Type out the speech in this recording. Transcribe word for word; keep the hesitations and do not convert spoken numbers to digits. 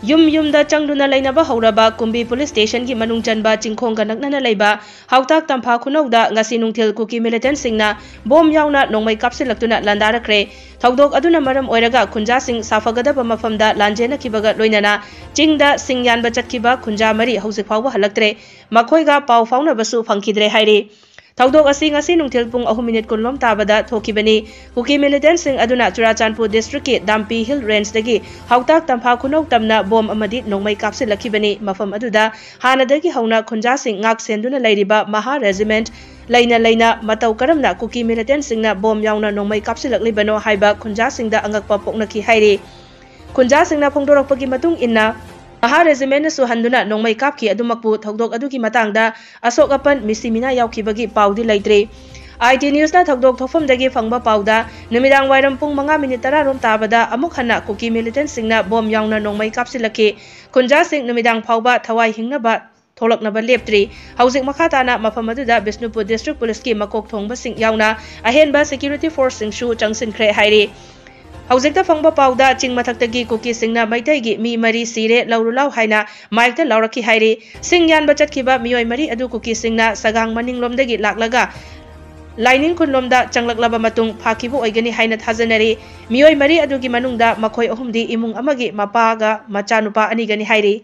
ꯌꯨꯝ ꯌꯨꯝꯗ ꯆꯪꯗꯨꯅ ꯂꯩꯅꯕ ꯍꯧꯔꯕ ꯀꯨꯝꯕꯤ ꯄꯨꯂꯤꯁ ꯁ꯭ꯇꯦꯁꯟꯒꯤ ꯃꯅꯨꯡ ꯆꯟꯕ ꯆꯤꯡꯈꯣꯡꯒ ꯅꯛꯅꯅ ꯂꯩꯕ ꯍꯥꯎꯇꯥꯛ ꯇꯝꯐꯥ ꯈꯨꯅꯧꯗ ꯉꯁꯤ ꯅꯨꯡꯊꯤꯜ ꯀꯨꯀꯤ ꯃꯤꯂꯤꯇꯦꯟꯠꯁꯤꯡꯅ ꯕꯣꯝ ꯌꯥꯎꯅ ꯅꯣꯡꯃꯩ ꯀꯥꯞꯁꯤꯜꯂꯛꯇꯨꯅ ꯂꯥꯟꯗꯥꯔꯛꯈ꯭ꯔꯦ꯫ ꯊꯧꯗꯣꯛ ꯑꯗꯨꯅ ꯃꯔꯝ ꯑꯣꯏꯔꯒ ꯈꯨꯟꯖꯥꯁꯤꯡ ꯁꯥꯐꯒꯗꯕ ꯃꯐꯝꯗ ꯂꯥꯟꯖꯦꯟꯅꯈꯤꯕꯒ ꯂꯣꯏꯅꯅ ꯆꯤꯡꯗ ꯁꯤꯡ ꯌꯥꯟꯕ ꯆꯠꯈꯤꯕ ꯈꯨꯟꯖꯥ ꯃꯔꯤ ꯍꯧꯖꯤꯛ ꯐꯥꯎꯕ ꯍꯜꯂꯛꯇ꯭ꯔꯦ꯫ ꯃꯈꯣꯏꯒ ꯄꯥꯎ ꯐꯥꯎꯅꯕꯁꯨ ꯐꯪꯈꯤꯗ꯭ꯔꯦ ꯍꯥꯏꯔꯤ꯫ ꯊꯧꯗꯣꯛ ꯑꯁꯤ ꯉꯁꯤ ꯅꯨꯡꯊꯤꯜ ꯄꯨꯡ ꯑꯍꯨꯝ ꯃꯤꯅꯤꯠ ꯀꯨꯟ ꯂꯣꯝ ꯇꯥꯕꯗ ꯊꯣꯛꯈꯤꯕꯅꯤ꯫ ꯀꯨꯀꯤ ꯃꯤꯂꯤꯇꯦꯟꯠꯁꯤꯡ ꯑꯗꯨꯅ ꯆꯨꯔꯥꯆꯥꯟꯄꯨꯔ ꯗꯤꯁꯇ꯭ꯔꯤꯛꯀꯤ ꯗꯥꯝꯄꯤ ꯍꯤꯜ ꯔꯦꯟꯖꯇꯒꯤ ꯍꯥꯎꯇꯥꯛ ꯇꯝꯐꯥ ꯈꯨꯅꯧ ꯇꯝꯅ ꯕꯣꯝ ꯑꯃꯗꯤ ꯅꯣꯡꯃꯩ ꯀꯥꯞꯁꯤꯜꯂꯛꯈꯤꯕꯅꯤ꯫ ꯃꯐꯝ ꯑꯗꯨꯗ ꯍꯥꯟꯅꯗꯒꯤ ꯍꯧꯅ ꯈꯨꯟꯖꯥꯁꯤꯡ ꯉꯥꯛ ꯁꯦꯟꯗꯨꯅ ꯂꯩꯔꯤꯕ ꯃꯍꯥ ꯔꯦꯖꯤꯃꯦꯟꯠ ꯂꯩꯅ ꯂꯩꯅ ꯃꯇꯧ ꯀꯔꯝꯅ ꯀꯨꯀꯤ ꯃꯤꯂꯤꯇꯦꯟꯠꯁꯤꯡꯅ ꯕꯣꯝ ꯌꯥꯎꯅ ꯅꯣꯡꯃꯩ ꯀꯥꯞꯁꯤꯜꯂꯛꯂꯤꯕꯅꯣ ꯍꯥꯏꯕ ꯈꯨꯟꯖꯥꯁꯤꯡꯗ ꯑꯉꯛꯄ ꯄꯣꯛꯅꯈꯤ ꯍꯥꯏꯔꯤ꯫ ꯈꯨꯟꯖꯥꯁꯤꯡꯅ ꯐꯣꯡꯗꯣꯔꯛꯄꯒꯤ ꯃꯇꯨꯡ ꯏꯟꯅ, ꯃꯍꯥ ꯔꯦꯖꯤꯃꯦꯟꯠꯅꯁꯨ ꯍꯟꯗꯨꯅ ꯅꯣꯡꯃꯩ ꯀꯥꯞꯈꯤ꯫ ꯑꯗꯨꯃꯛꯄꯨ ꯊꯧꯗꯣꯛ ꯑꯗꯨꯒꯤ ꯃꯇꯥꯡꯗ ꯑꯁꯣꯛ ꯑꯄꯟ, ꯃꯤꯁꯤ ꯃꯤꯅꯥ ꯌꯥꯎꯈꯤꯕꯒꯤ ꯄꯥꯎꯗꯤ ꯂꯩꯇ꯭ꯔꯤ꯫ ꯑꯥꯏ ꯇꯤ ꯅ꯭ꯌꯨꯁꯅ ꯊꯧꯗꯣꯛ ꯊꯣꯛꯐꯝꯗꯒꯤ ꯐꯪꯕ ꯄꯥꯎꯗ, ꯅꯨꯃꯤꯗꯥꯡ ꯋꯥꯏꯔꯝ ꯄꯨꯡ ꯃꯉꯥ ꯃꯤꯅꯤꯠ ꯇꯔꯥ ꯔꯣꯝ ꯇꯥꯕꯗ ꯑꯃꯨꯛ ꯍꯟꯅ ꯀꯨꯀꯤ ꯃꯤꯂꯤꯇꯦꯟꯠꯁꯤꯡꯅ ꯕꯣꯝ ꯌꯥꯎꯅ ꯅꯣꯡꯃꯩ ꯀꯥꯞꯁꯤꯜꯂꯛꯈꯤ꯫ ꯈꯨꯟꯖꯥꯁꯤꯡ ꯅꯨꯃꯤꯗꯥꯡ ꯐꯥꯎꯕ ꯊꯋꯥꯏ ꯍꯤꯡꯅꯕ ꯊꯣꯛꯂꯛꯅꯕ ꯂꯦꯞꯇ꯭ꯔꯤ꯫ ꯍꯧꯖꯤꯛ ꯃꯈꯥ ꯇꯥꯅ ꯃꯐꯝ ꯑꯗꯨꯗ ꯕꯤꯁꯅꯨꯄꯨꯔ ꯗꯤꯁꯇ꯭ꯔꯤꯛ ꯄꯨꯂꯤꯁꯀꯤ ꯃꯀꯣꯛ ꯊꯣꯡꯕꯁꯤꯡ ꯌꯥꯎꯅ ꯑꯍꯦꯟꯕ ꯁꯦꯀ꯭ꯌꯨꯔꯤꯇꯤ ꯐꯣꯔꯁꯁꯤꯡꯁꯨ ꯆꯪꯁꯤꯟꯈ꯭ꯔꯦ ꯍꯥꯏꯔꯤ꯫ ꯍꯧꯖꯤꯛꯇ ꯐꯪꯕ ꯄꯥꯎꯗ ꯆꯤꯡ ꯃꯊꯛꯇꯒꯤ ꯀꯨꯀꯤꯁꯤꯡꯅ ꯃꯩꯇꯩꯒꯤ ꯃꯤ ꯃꯔꯤ ꯁꯤꯔꯦ, ꯂꯧꯔꯨ ꯂꯥꯎ ꯍꯥꯏꯅ ꯃꯥꯏꯛꯇ ꯂꯥꯎꯔꯛꯈꯤ ꯍꯥꯏꯔꯤ꯫ ꯁꯤꯡ ꯌꯥꯟꯕ ꯆꯠꯈꯤꯕ ꯃꯤꯑꯣꯏ ꯃꯔꯤ ꯑꯗꯨ ꯀꯨꯀꯤꯁꯤꯡꯅ ꯁꯒꯥꯡ ꯃꯅꯤꯡꯂꯣꯝꯗꯒꯤ ꯂꯥꯛꯂꯒ ꯂꯥꯏꯅꯤꯡ ꯈꯨꯟꯂꯣꯝꯗ ꯆꯪꯂꯛꯂꯕ ꯃꯇꯨꯡ ꯐꯥꯈꯤꯕ ꯑꯣꯏꯒꯅꯤ ꯍꯥꯏꯅ ꯊꯥꯖꯅꯔꯤ꯫ ꯃꯤꯑꯣꯏ ꯃꯔꯤ ꯑꯗꯨꯒꯤ ꯃꯅꯨꯡꯗ ꯃꯈꯣꯏ ꯑꯍꯨꯝꯗꯤ ꯏꯃꯨꯡ ꯑꯃꯒꯤ ꯃꯄꯥꯒ ꯃꯆꯥꯅꯨꯄꯥ ꯑꯅꯤꯒꯅꯤ ꯍꯥꯏꯔꯤ꯫